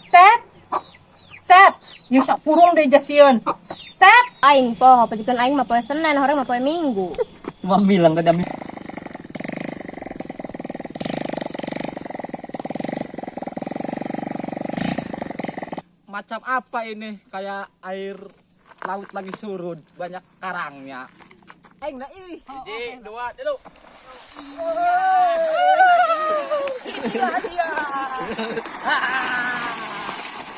Sep. Sep, yuk sapurung deh jasieun. Sep. Aing poho, pajegan aing mah poe Senin, horeng mah poe Minggu. Cuma bilang tadi ambil. Macam apa ini? Kayak air laut lagi surut, banyak karangnya. Aing na ih. Hiji, dua, tilu.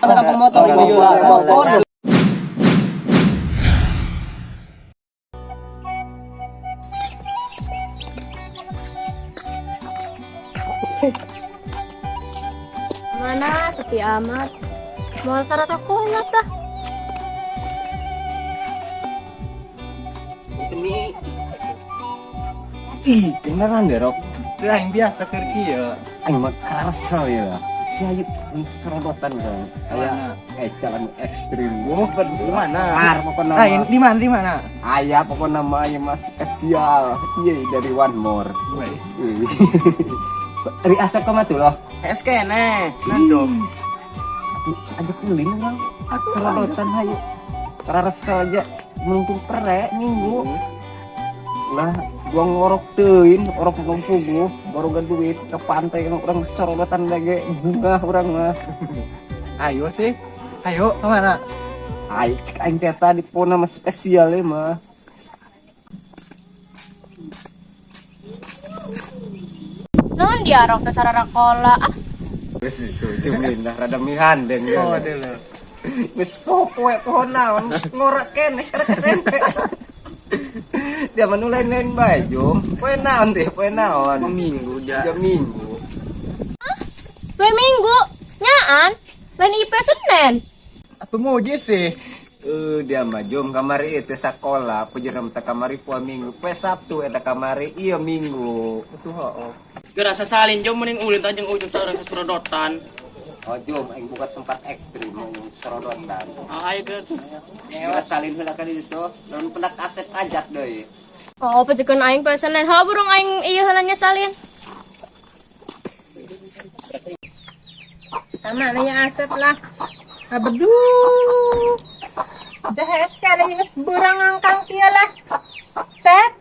Ada motor, motor. Mana sepi amat. Mau syarat aku tah. Ini ih, beneran deh, Rok. Itu yang biasa kerja ya. Aing mah karasa ya. Si ayu serodotan kan. Kayak jalan ekstrim. Oh, di mana? Ar pokoknya. Ah, ini di mana di mana? Ayah pokoknya namanya mas spesial. Iya dari One More. Dari asa koma tuh loh. Es kene. Nandok. Aja kulin bang. Serodotan hayu. Karasa aja mumpung pere minggu. Lah gua ngorok teuin, orok belum puguh, baru gak duit ke pantai orang sorotan lagi bunga orang mah. Ayo sih. Ayo kemana? Ayo cek aing teh tadi pona mah spesial ya mah. Non diarok teh sararakola. Ah, Wis itu jumin lah rada mihan den. Oh, dulu. Wis popoe pohon naon ngorek keneh karek SMP. Dia mah nu lain-lain bae jom. Poe naon teh, poe naon? Minggu ja. Jam minggu. Poe Minggu. Nyaan. Lain IP Senin. Atau mau sih. Dia mah jom kamari itu sekolah, pujeram teh kamari poe Minggu, poe Sabtu eta kamari ieu Minggu. Itu oh. Segera sasalin jom mending ulin tanjung ujung sareng serodotan. Oh jom aing buka tempat ekstrim yang serodotan. Ah, ayo ke. Segera salin heula kan itu, lamun pendak asep ajak deui. Oh, pajegan aing poe Senin. Ha burung aing ieu heula nya salin. Sama nanya Asep lah. Abedu. Jahe sekali geus beurang ngangkang kieu lah. Sep.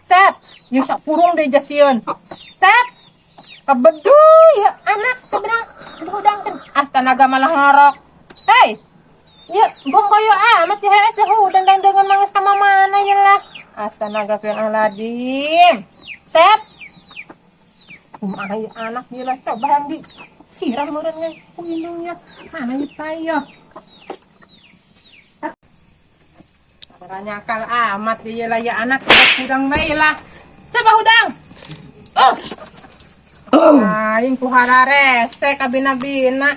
Sep, yuk sapurung deh jasieun. Sep. Abedu ya anak keberang hudangkeun. Astanaga malah ngorok. Hei. Ya, gong koyo amat jahe jahe hudang dan dengan mangus ka mana ya lah. Astanaga fi'aladim. Sep. Kumaha ya anak ieu lah coba yang di siram meureun ku indungnya. Mana ieu payo? Nyakal amat dia lah ya anak hudang bae lah. Coba hudang. Oh. Aing ku hararese kabina-bina.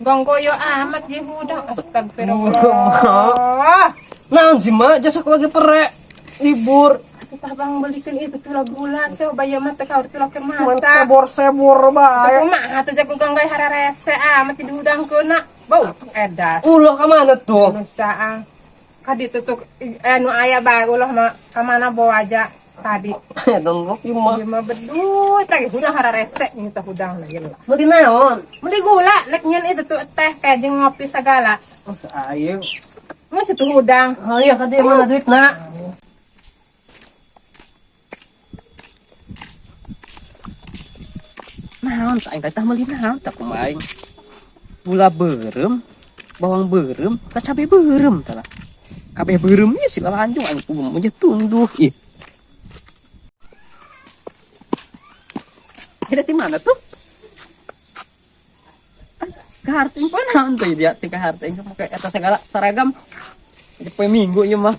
Gong koyo amat ye hudang. Astagfirullah. Naon sih mak, jasa aku lagi pere libur. Kita bang belikan itu tuh gula, coba ya mah teh kaur tuh keur Cuman masak. sebor-sebor bae. Kumaha tuh jago ganggai hararese amat di hudang keuna. Bau edas. Ulah ka mana tuh? Nusaang. Kadi tutuk nu aya bae ulah mah ka mana bawa aja tadi. Dong kopi mah. Ieu mah beduh teh hudang hararese ini teh hudang lah ieu lah. Beli naon? Beli gula nek nyeun itu tuh teh kayak jeung ngopi segala. Oh, ayo. Mun situ hudang. Oh iya kadi mana duitna? Naon tah aing teh meuli naon tah kumaha aing. Gula beureum, bawang beureum, ka cabe beureum tah lah. Kabeh beureum ieu sila lanjung aing kudu mun tunduh ih. Ada di mana tuh? Kaharting pa naon tuh dia ti kaharting make eta segala seragam. Jadi poe Minggu ieu mah.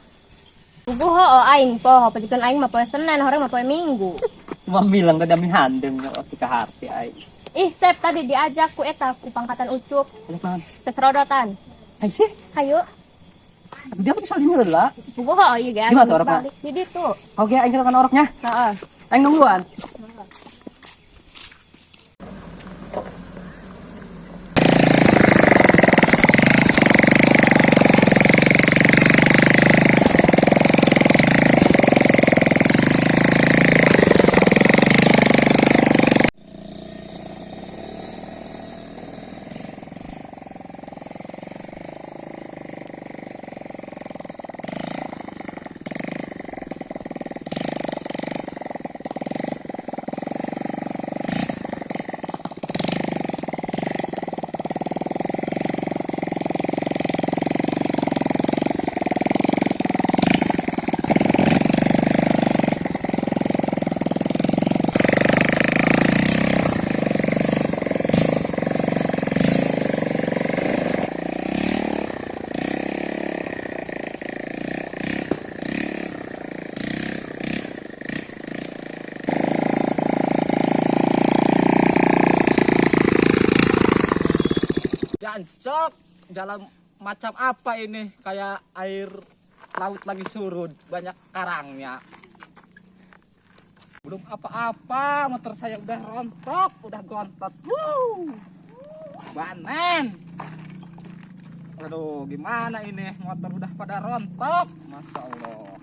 Puguh heueuh aing poho, pajegan aing mah poe Senin, horeng mah poe Minggu. Cuma bilang tadi ami handeng ti kaharti aing. Ih, Sep tadi diajak ku eta ku pangkatan Ucup. Ajak naon? Serodotan. Ai sih. Hayu. Dia apa salin heula? Puguh heueuh ieu ge. Di mana tuh orokna? Balik di ditu. Oke, aing kana oroknya. Heeh. Aing nungguan. Jancok, jalan macam apa ini? Kayak air laut lagi surut, banyak karangnya. Belum apa-apa, motor saya udah rontok, udah gontot. Wuh, banen. Aduh, gimana ini? Motor udah pada rontok. Masya Allah.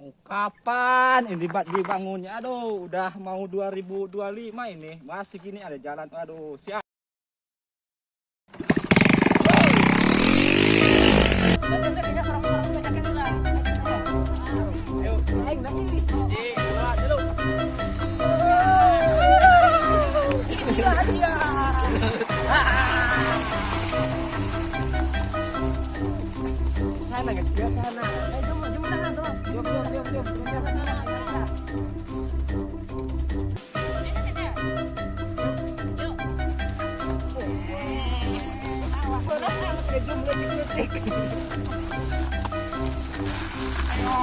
Mau kapan ini dibangunnya? Aduh, udah mau 2025 ini. Masih gini ada jalan. Aduh, siap. Sana guys, ke sana. Diam, diam, diam, diam, diam. Berat amat ya jumlah detik. Ayo.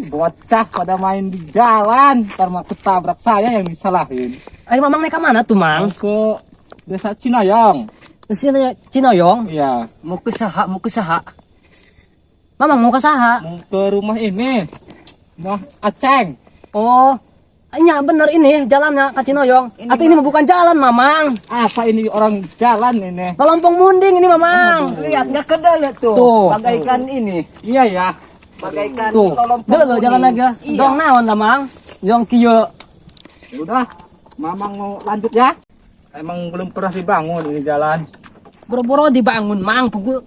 Bocah pada main di jalan, ntar mau ketabrak saya yang disalahin. Ayo Mamang naik ke mana tuh, Mang? Ke desa Cinayong. Desa Cinayong? Iya. Mau ke saha, mau ke saha? Mamang mau ke saha? Mau ke rumah ini. Rumah Aceng. Oh, iya bener ini jalannya ke Cinayong. Ini Atau ini bukan jalan, Mamang. Apa ini orang jalan ini? Lolompong munding ini, Mamang. Lihat nggak ke dalam tuh. Tuh. Bagaikan ini. Iya ya. Bagaikan Tuh, lolompong dulu jalan aja. Iya. Dong naon lah, Mang. Dong kieu. Udah, Mamang mau lanjut ya. Emang belum pernah dibangun ini jalan. Boro-boro dibangun, Mang. Pugu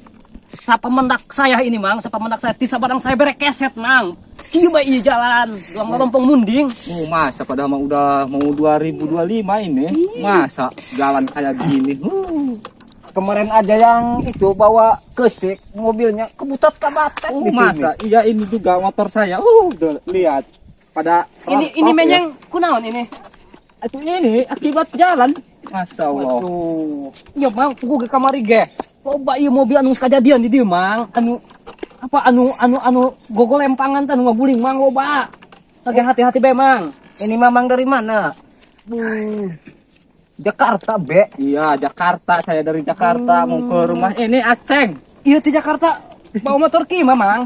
sapa mendak saya ini, Mang. Sapa mendak saya tisa barang saya berekeset, Mang. Kieu bae ieu jalan. Dong lolompong munding. Oh, masa padahal mah udah mau 2025 ini. Masa jalan kayak gini. Kemarin aja yang itu bawa kesik mobilnya kebutat kabatet di sini. Masa? Iya ini juga motor saya. Udah lihat. Pada Ini ini rontok menyeng ya. kunaon ini? Itu ini akibat jalan. Masya Allah. Waduh. Iya, Mang, pugu ke kamari ge. Loba ieu mobil anu geus kajadian di dieu, Mang. Anu apa anu anu anu gogolempangan teh anu ngaguling, Mang, loba. Lagi hati-hati bae, Mang. Ini Mamang dari mana? Jakarta, Be. Iya, Jakarta. Saya dari Jakarta mau ke rumah ini Aceng. Iya di Jakarta. Bawa motor ki, Mamang.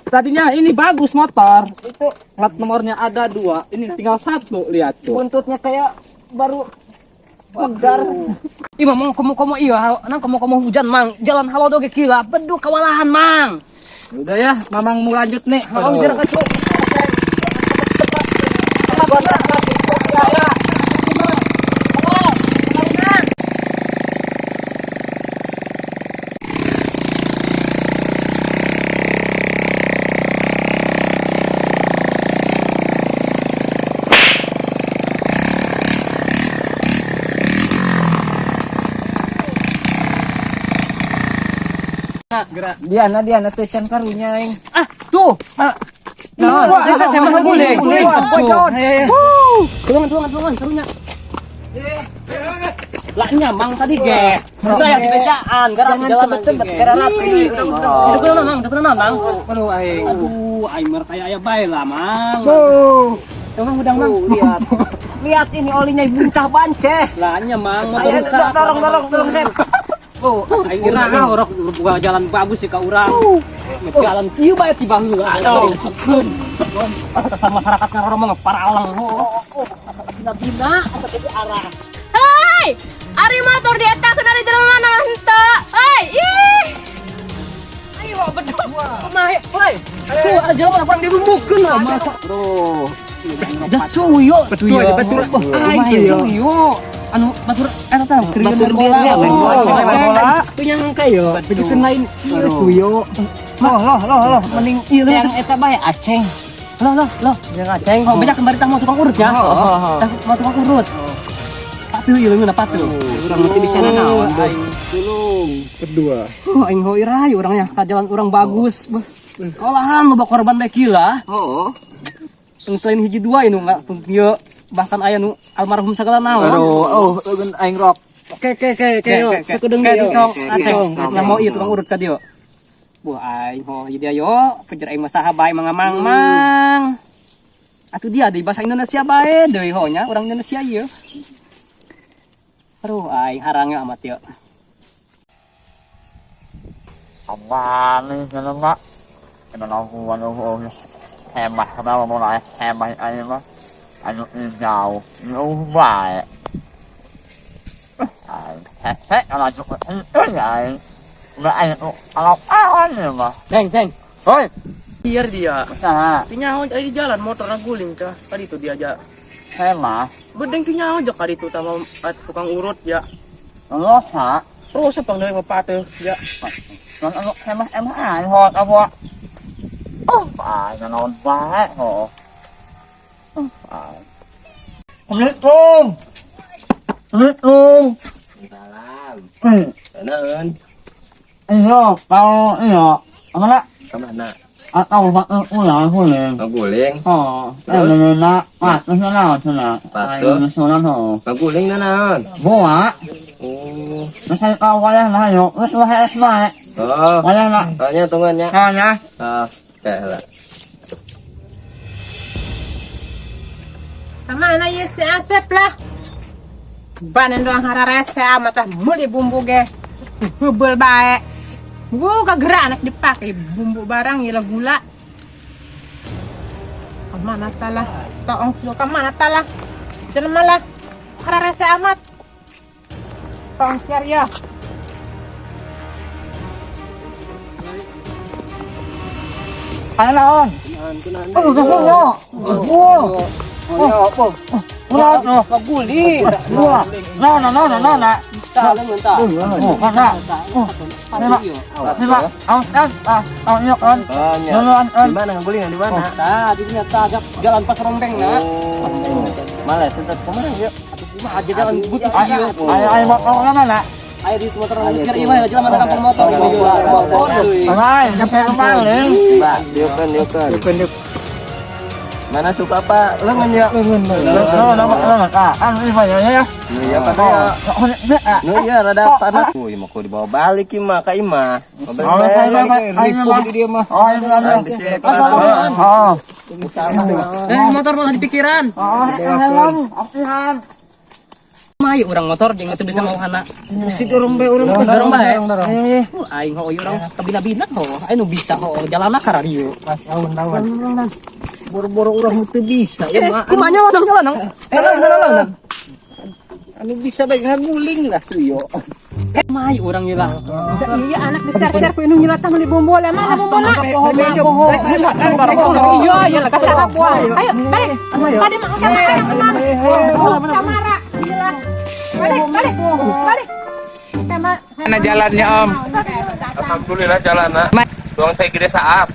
Tadinya ini bagus motor. Itu plat nomornya ada 2, ini tinggal 1, lihat tuh. Buntutnya kayak baru megar. Ih, Mamang komo-komo iya, nang komo-komo hujan, Mang. Jalan hawa doge kila, beduk kawalahan, Mang. Udah ya, Mamang mau lanjut nih. Mamang sirah kacau. Diana, Diana tuh can karunya aing. Ah, tuh. Nah, Wah, saya mah guling. Pocon. Tulungan, tulungan, tulungan, karunya. Lah nyamang tadi ge. Saya di becaan, gara Jangan sebet-sebet, gara rapi. Itu kunaon, Mang? Itu kunaon, Mang? Aduh aing. Aduh, aing mer kaya aya bae lah, Mang. Tuh. Emang udang, Mang. Lihat. Lihat ini olinya buncah banceh. Lah nyamang motor Ayo rusak. dorong dorong dorong Sep. Oh, Aing kira orang buka jalan bagus sih ka urang. Jalan kieu bae ti baheula. Aduh. Atasan masyarakat ngarorong mah paralang. Bina-bina asa jadi arah. Hei, ari motor dietakeun ari jalan mana henteu? Hei, ih. Ayo beduk. Kumaha, woi. Tuh ada jalan kurang dirumbukeun lah masa. Bro, Jasuyo. Betul, batur. Aing suyo. Anu batur eta tah Batur dia main bola. Tuh yang kayo, bejukeun lain ieu suyo. Loh loh loh loh mending ieu Yang eta bae aceng. Loh loh loh. Yang aceng. Oh, banyak kembali tah mau tukang urut ya. Tah mau tukang urut. Patuh ieu leungeun patuh. Urang mah teu bisa nanaon. Tulung. Kedua. Aing heuy rai urangnya ka jalan urang bagus. Beuh. Olahan loba korban bae kieu lah. Oh. Yang selain hiji dua ini nggak ieu bahkan aya nu almarhum sagala naon. Aduh, oh, leungeun aing rok. Oke oke oke oke yo. Sakedeung Kayak yo. tukang aceng. Lah mau ieu tukang urut ka dieu. Wah, aing ho jadi ayo pejer aing mah saha bae mangamang-mang. Atuh dia di bahasa Indonesia bae deui ho nya urang Indonesia ieu. Aduh, aing harangnya amat ieu. Apaan nih mak? Emang aku anu hemat kenapa mau naik hemat aja mah? Anu jauh, jauh baik. Hehe, kalau cukup itu ya. Udah ayo kalau awan ya mah. Neng, neng. Hoi, Biar dia. nah, Tinyaho di jalan motornya guling cah. Tadi tuh dia aja. hemat. Bedeng tinyaho aja kali itu sama tukang urut ya. Rosa, Rosa pang dari mapate ya. dan anu hemat hemat aja hot apa? Oh, ayo naon baik ho. Assalamualaikum. Assalamualaikum. Salam. Hmm. Naon? Iya, kalau iya, apa nak? Kemana? Atau waktu ulang guling. Ngaguling. Oh, Terus? nak, ah, terus sana, sana. Patuh. Sana, ho. Ngaguling na naon? Buat, Oh. terus saya kau wayah lah, yuk. Terus wayah esma, Oh. wayah lah. Tanya tungguannya. Tanya. Ah, kayak lah. Kamana ieu si Asep lah? Banan doang hararese amat tah meuli bumbu ge. Heubeul bae. Gua kagerak anak dipake bumbu barang ieu gula. Kamana talah? Toong lu kamana talah? Jelema lah. Hararese amat. Toong siar ya. Ayo lawan. Oh, oh, oh. Oh, apa? Ulah, oh. Ngaguling. Ulah. Nah, nah, nah, nah, nah. Tah leungeun tah. Oh, masa. Oh, Patuh ieu. Lima, awas kan, ah, awas yuk kan. Oh, nya. Duluan, Di mana ngaguling di mana? Tah, di dinya tah jalan pas rombeng na. Oh. Malah sentet kemana yuk? Atuh kumaha aja jalan butuh Ayo, ieu. ayo, ayo, mau mana? Ayo di motor orang segar ieu mah jalan mana kampung motor. Motor deui. Ayo, nyampe kemarin. Mbak, diukeun, diukeun. Mana suka apa? Lengan ya? Lengan. Nah, nah, nah, ah, anu ini ya, ya. Iya, pada ya. Oh, ya, Nu iya rada panas. Oh, iya mah kudu dibawa balik ieu mah ka imah. Oh, saya mah, dia mah. Oh, ini ada. Oh, Motor malah di pikiran. oh, helm, opsihan. Mai urang motor jeung teu bisa mau hana. Si dorong bae urang. Dorong bae. Aing ho urang kabina-bina ho. Aing nu bisa ho jalanna ka rarieu. Pas lawan-lawan. Boro-boro urang teu bisa ya mah. Kumaha nya ladang jalan Jalan. Anu bisa bae ngaguling lah suyo. Mai urang ieu lah. Iya anak di-share-share ku indung nyelatah meuli bumbu lah mana bumbu lah. Iya, iya lah kasar buah. Ayo, balik. Tadi mah kamara kemana? Kamara. Gila. Balik, balik. Balik. Mana jalannya, Om? Alhamdulillah jalan nak. Doang saya gede saat.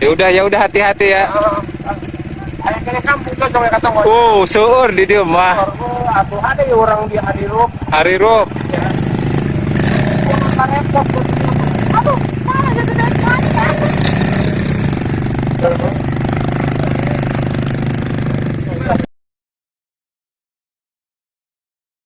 Ya udah hati-hati ya. Oh, seueur di dieu mah. Atuh ada orang di Harirup. Harirup. Ya.